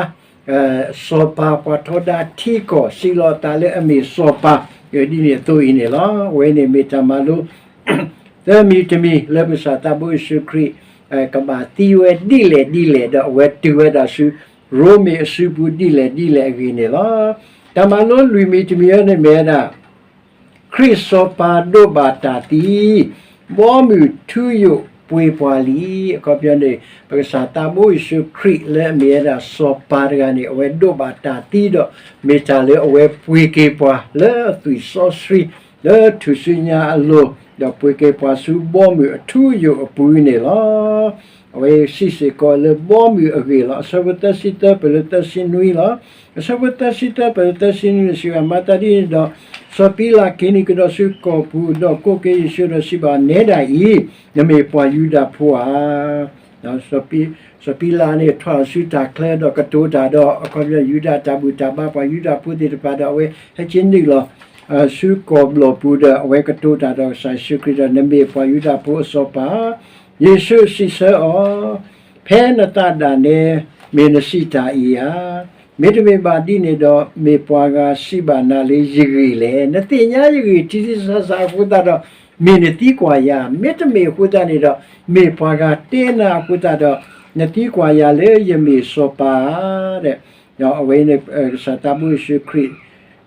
စီၤပၤ ပှၤထီဒါထံကီၢ် စံးလီၤအသးလၢအမ့ၢ်စီၤပၤ ဒ်န့ၣ်အသိးအံၤန့ၣ်လီၤ. အဝဲန့ၣ်မ့ၢ်တၢ်မၤလိ သၢမံၤတမံၤ လၢပကစၢ်သးဘိယ့ၣ်ၡူးခရံာ် ကဘၣ်သံဝဲဒ်လဲၣ်ဒ်လဲၣ်ဒီး အဝဲတုၤဝဲဒၣ်ဆူ ရိမ့ၤအစုပူၤဒ်လဲၣ်ဒ်လဲၣ်အဂ့ၢ်န့ၣ်လီၤ. တၢ်မၤလိလွံၢ်မံၤတမံၤအံၤန့ၣ်မ့ၢ်ဝဲဒၣ် ခရံာ်စီၤပၤဒိးဘၣ်တၢ်သံ, ဘီမုၢ်ထူယိာ်ပှ့ၤပှၤလံ. အခီပညီန့ၣ် ပကစၢ်သးဘိယ့ၣ်ၡူးခရံာ်လၢအမ့ၢ်ဝဲဒၣ်စီၤပၤတဂၤန့ၣ် အဝဲဒိးဘၣ်တၢ်သံဒီး မ့ၢ်တၢ်လၢအဝဲပှ့ၤက့ၤပှၤလၢအသွံၣ်စီဆှံ လၢထူၣ်စုညါအလိၤ, ဒီးပှ့ၤက့ၤပှၤဆူဘီမုၢ်အထူယိာ်အပူၤန့ၣ်လီၤ. အဝဲစံးစ့ၢ်ကီးလၢဘီမုၢ်အဂ့ၢ်လီၤ. အဆၢဖိသၢဆံသၢပၢၢ်လၢသၢဆံနွံလီၤ. အဆၢဖိသၢဆံသၢပၢၢ်လၢသၢဆံနွံန့ၣ်စံးဝဲ, မၤသးဒ်န့ၣ်ဒီး စီၤပံလးက့ၤန့ၢ်ကဒီးဆူကီၢ်ပူၤ, ဒီးကိးက့ၤယ့ၣ်ၡူးဒီးစံးဘၣ်, နဲဒၣ်အံၤ, နမ့ၢ်ပှၤယူဒၤဖိဧါ. စီၤပံလးန့ၣ် ထီၣ်ဆူတၢ်ချၢဒီးကတိၤတၢ်ဒီး အခီပညီယူဒၤတၢ်ဘူၣ်တၢ်ဘါ ပှၤယူဒၤဖိသ့ၣ်တဖၣ်ဒီး အဝဲဟဲက့ၤနုာ်လီၤ ဆူကီၢ်ဘျီၣ်ပူၤဒီး အဝဲကတိၤတၢ်ဒီးကစၢ်ယ့ၣ်ၡူးခရံာ်ဒီး နမ့ၢ်ပှၤယူဒၤဖိအစီၤပၤ ယ့ၣ်ၡူးစံးဆၢအီၤ, ဖဲနသးဒၣ်နဲ မ့ၢ်နစံးတၢ်အံၤဧါ. မ့တမ့ၢ်ဘၣ်ဒ်န့ၣ်ဒီး မ့ၢ်ပှၤဂၤစံးဘၣ်နၤလၢယဂ့ၢ်လဲၣ်. နသ့ၣ်ညါယဂ့ၢ်ထံထံဆးဆးအဃိသတးဒီး မ့ၢ်နသံကွၢ်ယၤ, မ့တမ့ၢ်အဃိသတးန့ၣ်ဒီး မ့ၢ်ပှၤဂၤတဲနၤအဃိသတးဒီး နသံကွၢ်ယၤလၢယမ့ၢ်စီၤပၤဧါ. ဒီးအဝဲန့ၣ် ကစၢ်သးဘိယ့ၣ်ၡူးခရံာ်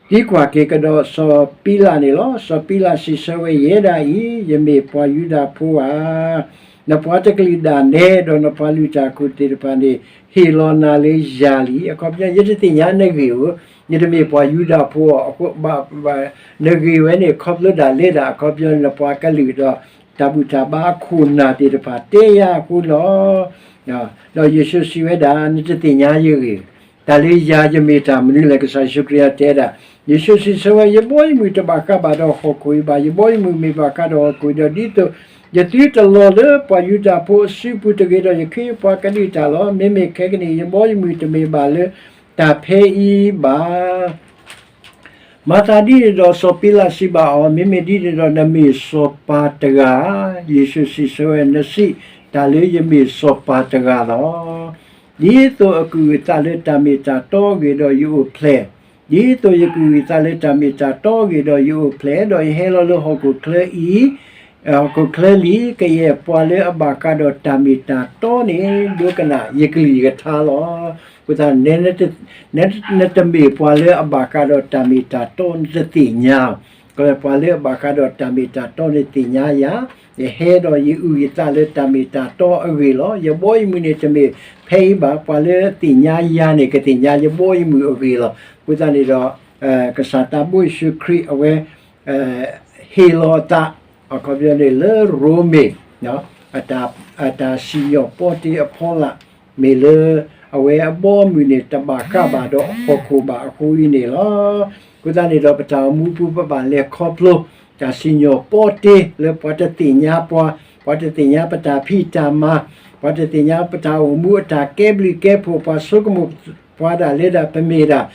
သံကွၢ်က့ၤကဒီးစီၤပံလးန့ၣ်လီၤ. စီၤပံလးစံးဆၢဝဲ, ယဲဒၣ်အံၤ ယမ့ၢ်ပှၤယူဒၤဖိဧါ. နပှၤတကလုာ်ဒၣ်နဲဒီးနပှၤလုၢ်တၢ်အခိၣ်သ့ၣ်တဖၣ်န့ၣ် ဟ့ၣ်လီၤနၤလၢယၤလံ. အခီပညီ ယတသ့ၣ်ညါနဂ့ၢ်ဧိၤ, ယတမ့ၢ်ပှၤယူဒၤဖိအီၤ, နဂ့ၢ်ဝဲန့ၣ် ခီဖျိဒၣ်လဲဒၣ် အခီပညီနပှၤကလုာ်ဒီး တၢ်ဘူၣ်တၢ်ဘါအခိၣ်နၢ်သ့ၣ်တဖၣ်တဲယၤအဃိလီၤ. ဒီးယ့ၣ်ၡူးစံးဝဲဒၣ်, နတသ့ၣ်ညါယဂ့ၢ်, တၢ်လၢယၤယမ့ၢ်တၢ်မနုၤလဲၣ်. ကစၢ်ယ့ၣ်ၡူးခရံာ်တဲဒၣ်, ယ့ၣ်ၡူးစံးဆၢဝဲ, ယဘီယမုၢ်တဘၣ်ဃးဘၣ်ဒီးဟီၣ်ခိၣ်အံၤဘၣ်. ယဘီယမုၢ်မ့ၢ်ဘၣ်ဃးဒီးဟီၣ်ခိၣ်အံၤဒီး ဒ်သိးယသုတလီၤလၢပှၤယူဒၤဖိအစုပူၤတဂ့ၤဒီး ယခ့ယပှၤကဒုးတၢ်လီၤ. မ့မ့ၢ်ခဲကနံၣ်အံၤ ယဘီယမုၢ်တမ့ၢ်ဘၣ်လၢတၢ်ဖဲအံၤဘၣ်. မၤသးဒ်န့ၣ်ဒီးစီၤပံလးစံးဘၣ်အီၤ, မ့မ့ၢ်ဒ်န့ၣ်ဒီးနမ့ၢ်စီၤပၤတဂၤဧါ. ယ့ၣ်ၡူးစံးဆၢဝဲ, နစံးတၢ်လၢယမ့ၢ်စီၤပၤတဂၤလီၤ. ဒ်သိးအကအုၣ်အသးလၢတၢ်မ့ၢ်တၢ်တီအဂ့ၢ်ဒီးယအိၣ်ဖျဲၣ်, ဒ်သိးယကအုၣ်အသးလၢတၢ်မ့ၢ်တၢ်တီအဂ့ၢ်ဒီးယအိၣ်ဖျဲၣ်, ဒီးယဟဲလီၤလၢဟီၣ်ခိၣ်ချၢအံၤ ဟီၣ်ခိၣ်ချၢလံ, ကယဲၢ်ပှၤလၢအဘၣ်ဃးဒီးတၢ်မ့ၢ်တၢ်တီန့ၣ် ဒိကနၣ်ယကလုၢ်ယကထါလီၤ. အဃိသတး နတမ့ၢ်ပှၤလၢအဘၣ်ဃးဒီးတၢ်မ့ၢ်တၢ်တီ နတသ့ၣ်ညါ, ပှၤလၢအဘၣ်ဃးဒီးတၢ်မ့ၢ်တၢ်တီန့ၣ်သ့ၣ်ညါယၤ, ယဟဲဒီးယအုၣ်ယသးလၢတၢ်မ့ၢ်တၢ်တီအဂ့ၢ်လီၤ. ယဘီယမုၢ်န့ၣ်တမ့ၢ်ဖဲအံၤဘၣ်, ပှၤလၢသ့ၣ်ညါယၤန့ၣ် ကသ့ၣ်ညါယဘီယမုၢ်အဂ့ၢ်လီၤ. အဃိသတးန့ၣ်ဒီး ကစၢ်သးဘိယ့ၣ်ၡူးခရံာ်အဝဲ ဟ့ၣ်လီၤအသး အခီပညီန့ၣ်လၢရိမ့ၤ အတၢ်စံၣ်ညီၣ်ပီတ့အဖီလာ် မ့ၢ်လၢအဝဲအဘီအမုၢ်န့ၣ် တဘၣ်ဃးဘၣ်ဒီးဟီၣ်ခိၣ်ဘၣ်အဃိအံၤန့ၣ်လီၤ. အဃိသတးန့ၣ်ဒီး ပတၢ်အိၣ်မူပူၤပဘၣ်လဲၤခီဖျိ တၢ်စံၣ်ညီၣ်ပီတ့လၢပှၤတသ့ၣ်ညါပှၤ, ပှၤတသ့ၣ်ညါပတၢ်ဖံးတၢ်မၤ, ပှၤတသ့ၣ်ညါပတၢ်အိၣ်မူအတၢ်ကဲဘျုးကဲဖှိၣ်, ပှၤဆိကမိၣ်ပှၤဒၣ်လဲဒၣ် ပမ့ၢ်ဒၣ်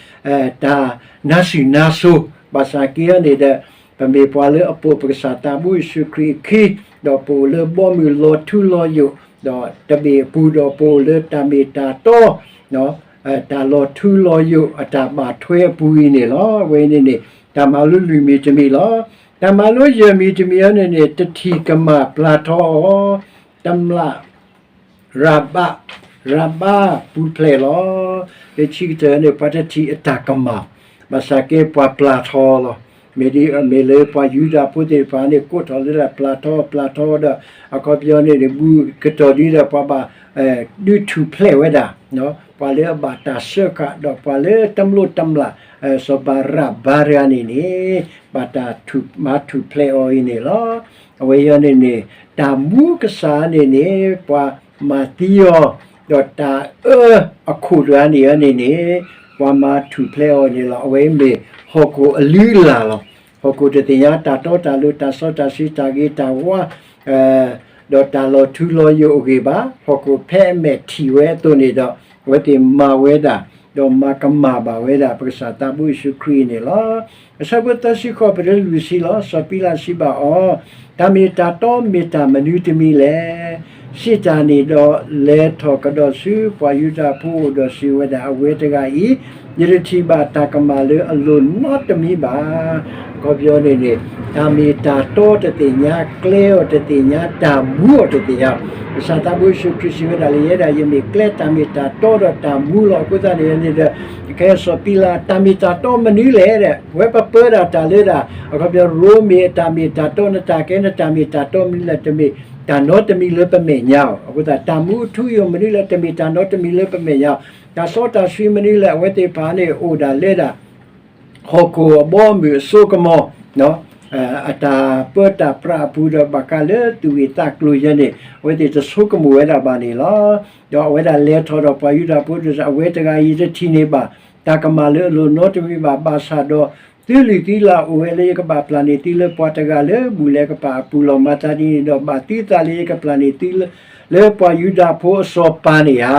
တၢ်နါစံၣ်နါစိၤ, ဘၣ်ဆၣ်က့အံၤန့ၣ်ဒီး ပမ့ၢ်ပှၤလၢအပိာ်ပကစၢ်သးဘိယ့ၣ်ၡူးခရံာ်အခံ, ဒီးပအိၣ်လၢဘီမုၢ်လီၤထူလီၤယိာ်, ဒီးတဘ့ၣ်အပူၤဒီးပအိၣ်လၢတၢ်မ့ၢ်တၢ်တီ တၢ်လီၤထူလီၤယိာ်အတၢ်ဘၣ်ထွဲအပူၤအံၤန့ၣ်လီၤ. အဝဲန့ၣ်န့ၣ် တၢ်မၤလိလွံၢ်မံၤတမံၤလီၤ. တၢ်မၤလိယဲၢ်မံၤတမံၤအံၤန့ၣ်န့ၣ် တထံၣ်ကမၣ်ပျၢ်ထီအီၤ, တမျၢ် ရၤဘး, ရၤဘးပူၤဖျဲးလီၤ. လၢခံကတၢၢ်န့ၣ် ပှၤတထံၣ်အတၢ်ကမၣ်, ဘၣ်ဆၣ်က့ပှၤပျၢ်ထီလီၤ. မ့ၢ်ဒ်မ့ၢ်လၢပှၤယူဒၤဖိသ့ၣ်တဖၣ်န့ၣ် ကိးထီၣ်လၢတၢ်ပျၢ်ထီ ပျၢ်ထီဒီး အခီပညီန့ၣ် ဘူးကတီၢ်ဒ်ဒီးပှၤဘၣ် ဒုးထူၣ်ဖျဲးဝဲဒၣ်, ပှၤလၢအဘၣ်တၢ်စၢဃာ်ဒီးပှၤလၢတမျၢ်တမျၢ် စီၤပၤရၤဘးတဂၤန့ၣ်န့ၣ် ဘၣ်တၢ်မၤထူၣ်ဖျဲးအီၤအံၤန့ၣ်လီၤ. အဝဲအံၤန့ၣ်န့ၣ် တၢ်မူကစၢ်န့ၣ်န့ၣ် ပှၤမၤသံအီၤ, ဒီးတၢ်အၢအခိၣ်တဂၤန့ၣ်အံၤန့ၣ်န့ၣ် ပှၤမၤထူၣ်ဖျဲးအီၤန့ၣ်လီၤ. အဝဲမ့ၢ်ဟီၣ်ခိၣ်အလုၢ်အလၢ်လီၤ. ဟီၣ်ခိၣ်တသ့ၣ်ညါတၢ်တီတၢ်လိၤ တၢ်စီတၢ်ဆှံ တၢ်ဂ့ၤတၢ်ဝါ ဒီးတၢ်လီၤထူလီၤယိာ်အဂ့ၢ်ဘၣ်. ဟီၣ်ခိၣ်ဖဲအမဲာ်ထံၣ်ဝဲအသိးန့ၣ်ဒီး အဝဲသ့ၣ်မၤဝဲဒၣ် ဒီးမၤကမၣ်ဘၣ်ဝဲဒၣ် ပကစၢ်သးဘိယ့ၣ်ၡူးခရံာ်န့ၣ်လီၤ. အဆၢဖိသၢဆံဃိး ပတုၤလၢလွံၢ်ဆံလီၤ. စီၤပံလးစံးဘၣ်အီၤ, တၢ်မ့ၢ်တၢ်တီမ့ၢ်တၢ်မနုၤတမံၤလဲၣ်. စံးတၢ်န့ၣ်ဒီး လဲၤထီၣ်ကဒီးဆူပှၤယူဒၤဖိအအိၣ်ဒီးစံးဝဲဒၣ်, အဝဲတဂၤအံၤ ယတထံၣ်ဘၣ်တၢ်ကမၣ်လၢအလိၤနီတမံၤဘၣ်. အခီပညီန့ၣ်န့ၣ် တၢ်မ့ၢ်တၢ်တီတသ့ၣ်ညါ, ကျဲအီၤတသ့ၣ်ညါ, တၢ်မူအီၤတသ့ၣ်ညါ. ကစၢ်သးဘိယ့ၣ်ၡူးခရံာ်စံးဝဲဒၣ်လၢယဲဒၣ် ယမ့ၢ်ကျဲတၢ်မ့ၢ်တၢ်တီဒီးတၢ်မူလီၤ. အဃိသတးန့ၣ်န့ၣ်ဒီး ကဲစီၤပံၤလး တၢ်မ့ၢ်တၢ်တီမနုၤလဲၣ်ဒီး ပဝဲပပၢတၢ်တၢ်လၢဒၣ် အခီပညီ ရိမ့ၤအတၢ်မ့ၢ်တၢ်တီ နတၢ်ကဲ နတၢ်မ့ၢ်တၢ်တီမနုၤလဲၣ် တမ့ၢ်တၢ်နီတမံၤလၢပမဲာ်ညါအီၤ. အဃိသတး တၢ်မူအထူအယိာ်မနုၤလဲၣ် တမ့ၢ်တၢ်နီတမံၤလၢပမဲာ်ညါအီၤ. တၢ်စီတၢ်ဆှံမနုၤလဲၣ် အဝဲသ့ၣ်တဖၣ်န့ၣ် အိၣ်ဒၣ်လၢဒၣ် ဟီၣ်ခိၣ်အဘီအမုၢ်အစိကမီၤ အတၢ်ပၢတၢ်ပြးအပူၤဒီး ဘၣ်ဃးလၢသူၣ်ဂ့ၢ်သးကျိၤယဲန့ၣ် အဝဲသ့ၣ်တဆိကမိၣ်ဝဲဒၣ်ဘၣ်န့ၣ်လီၤ. ဒီးအဝဲဒၣ်လဲၤထီၣ်ဒီးပှၤယူဒၤဖိ အဝဲတဂၤအံၤ ယတထံၣ်န့ၢ်ဘၣ် တၢ်ကမၣ်လၢအလိၤနီတမံၤဘၣ်. ဘၣ်ဆၣ်ဒီး သုလုၢ်သုလၢ်အိၣ်ဝဲလၢယကဘၣ်ပျၢ်န့ၢ်သုလၢပှၤတဂၤလၢဘူၣ်လဲၤကပာ်အပူၤလီၤ. မၤသးဒ်န့ၣ်ဒီး ဘၣ်သုသးလၢယကပျၢ်န့ၢ်သုလၢ လၢပှၤယူဒၤဖိအစီၤပၤန့ၣ်ဧါ.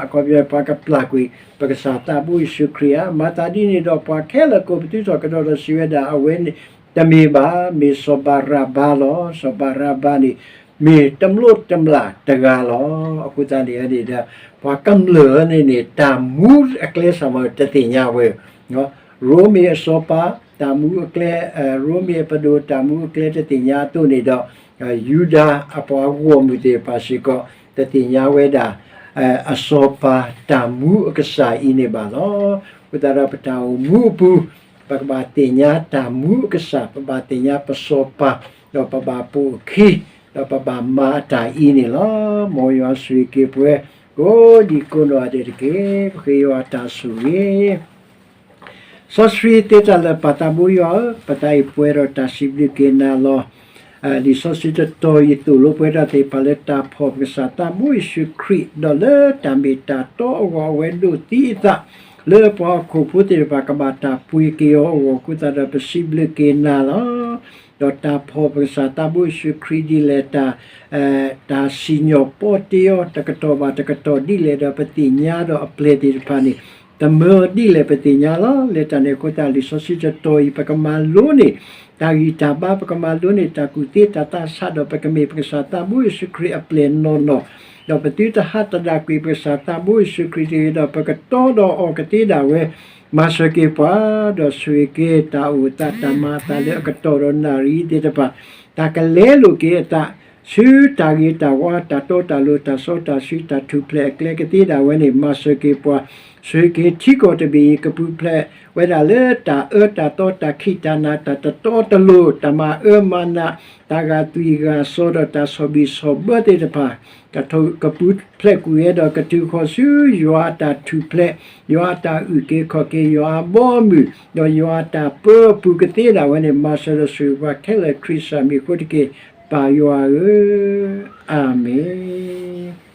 အခီပညီ ပှၤကပျၢ်ကွံာ် ပကစၢ်သးဘိယ့ၣ်ၡူးခရံာ်ဧါ. မၤသးဒ်န့ၣ်ဒီး ပှၤခဲလၢာ်ကိးပသူထီၣ်ကဒီးဒီးစံးဝဲဒၣ် အဝဲန့ၣ် တမ့ၢ်ဘၣ်, မ့ၢ်စီၤဘၤရဘါလီၤ. စီၤဘၤရဘါန့ၣ် မ့ၢ်တမျိးတမျာ်တဂၤလီၤ. အဃိသတးန့ၣ်န့ၣ်ဒီး ပှၤကမျၢၢ်န့ၣ်န့ၣ် တၢ်မူအကျဲစ့ၢ်မီၤတသ့ၣ်ညါဝဲ ရိမ့ၤအစီၤပၤ တၢ်မူအကျဲ, ရိမ့ၤအပဒိၣ် တၢ်မူအကျဲတသ့ၣ်ညါအသိးန့ၣ်ဒီး ယူဒၤအပှၤဂီၢ်မုၢ်သ့ၣ်တဖၣ်စ့ၢ်ကီး တသ့ၣ်ညါဝဲဒၣ် အစီၤပၤတၢ်မူအကစၢ်အံၤန့ၣ်ဘၣ်လီၤ. အဃိသတးဒီး ပတၢ်အိၣ်မူအပူၤ ပကဘၣ်သ့ၣ်ညါတၢ်မူအကစၢ်, ပဘၣ်သ့ၣ်ညါပစီၤပၤ, ဒီးပဘၣ်ပိာ်အခံ, ဒီးပဘၣ်မၤအတၢ်အံၤန့ၣ်လီၤ. မ်ယွၤဆိၣ်ဂ့ၤက့ၤပဝဲ ကိးဒံကိးနီၢ်ဂၤဒဲးတက့ၢ်. ပဃ့ယွၤတၢ်ဆိၣ်ဂ့ၤ စီဆှံသ့တၢ်လၢာ် ပၢ်သးဘိယွၤဧၢ, ပသးအံၤပှဲၤဒီးတၢ်စံးဘျုးက့ၤနၤလီၤ. လံာ်စီဆှံတတီၤအံၤသိၣ်လိပှဲၤထီၣ်သ့ၣ်တဖၣ်လၢတၢ်ဖီၣ်ပကစၢ်သးဘိယ့ၣ်ၡူးခရံာ်, ဒီးလၢတၢ်မ့ၢ်တၢ်တီအဂီၢ် အဝဲဒိးသံအသး လၢပှၤဟီၣ်ခိၣ်ဖိသ့ၣ်တဖၣ်ကဘၣ်တၢ်ပှ့ၤက့ၤအီၤအဂီၢ်အဃိသတးဒီး ပစံးဘျုးက့ၤနၤလီၤ. ဒီးတၢ်ဖီၣ်ပကစၢ်သးဘိယ့ၣ်ၡူးခရံာ်ဒ်လဲၣ်, တၢ်စံၣ်ညီၣ်ပီတ့အီၤ တကတီၢ်ဘၣ်တကတီၢ်ဒ်လဲၣ်ဒီး ပသ့ၣ်ညါဒီးအပျဲၢ်သ့ၣ်တဖၣ်န့ၣ် တမၢဒ်လဲၣ်ပသ့ၣ်ညါလီၤ. လၢတၢ်န့ၣ်အဃိသတး လံာ်စီဆှံတတီၤအံၤ ပကမၤလိန့ၢ် တၢ်ဂံၢ်တၢ်ဘါ, ပကမၤလိန့ၢ်တၢ်ကူၣ်သ့တၢ်သးဆးဒီး ပကမ့ၢ်ပကစၢ်သးဘိယ့ၣ်ၡူးခရံာ်အပျဲၢ်နီၢ်နီၢ်, ဒီးပသုတဟးသဒၣ်ကွံာ်ပကစၢ်သးဘိယ့ၣ်ၡူးခရံာ်တဂ့ၤဒီး ပကတီဒီးအီၤကသ့ဒၣ်ဝဲ, မၤစၢၤက့ၤပှၤ, ဒီးဆိၣ်ဂ့ၤက့ၤတၢ်အိၣ်သးတၢ်မၤအသးလၢအကတီၢ်ဒီးနၣ်ရံၣ်သ့ၣ်တဖၣ်, တၢ်ကလဲလိာ်က့ၤအသး ဆူတၢ်ဂ့ၤတၢ်ဝါ တၢ်တီတၢ်လိၤ တၢ်စီတၢ်ဆှံ တၢ်ထူၣ်ဖျဲးအကျဲကသ့ဒၣ်ဝဲန့ၣ် မၤစၢၤက့ၤပှၤ, ဆိၣ်ဂ့ၤက့ၤထံကီၢ်တဘ့ၣ်အံၤ ကပူၤဖျဲးဝဲဒၣ်လၢတၢ်အၢတၢ်သီ တၢ်ခံးတၢ်နၤ တၢ်တတီတလိၤ တၢ်မၤအၢမၤနး တၢ်ဂာ်သွံၣ်ဂာ်စီၤဒီးတၢ်ဆီၣ်ဘံၣ်ဆီၣ်ဘၢသ့ၣ်တဖၣ်, ကပူၤဖျဲးကွံာ်ဝဲဒီးကတုၤဃီၤဆူယွၤအတၢ်ထူၣ်ဖျဲး, ယွၤအတၢ်အုၣ်က့ၤခီၣ်က့ၤ ယွၤအဘီအမုၢ်, ဒီးယွၤအတၢ်ပၢအပူၤကသ့ဒၣ်ဝဲန့ၣ် မၤစၢၤဒီးဆိၣ်ဂ့ၤပှၤခဲလၢာ်ခရံာ်စၢ်မံၤအဃိတက့ၢ်, ပၢ်ယွၤဧၢ, အၤမ့ၣ်.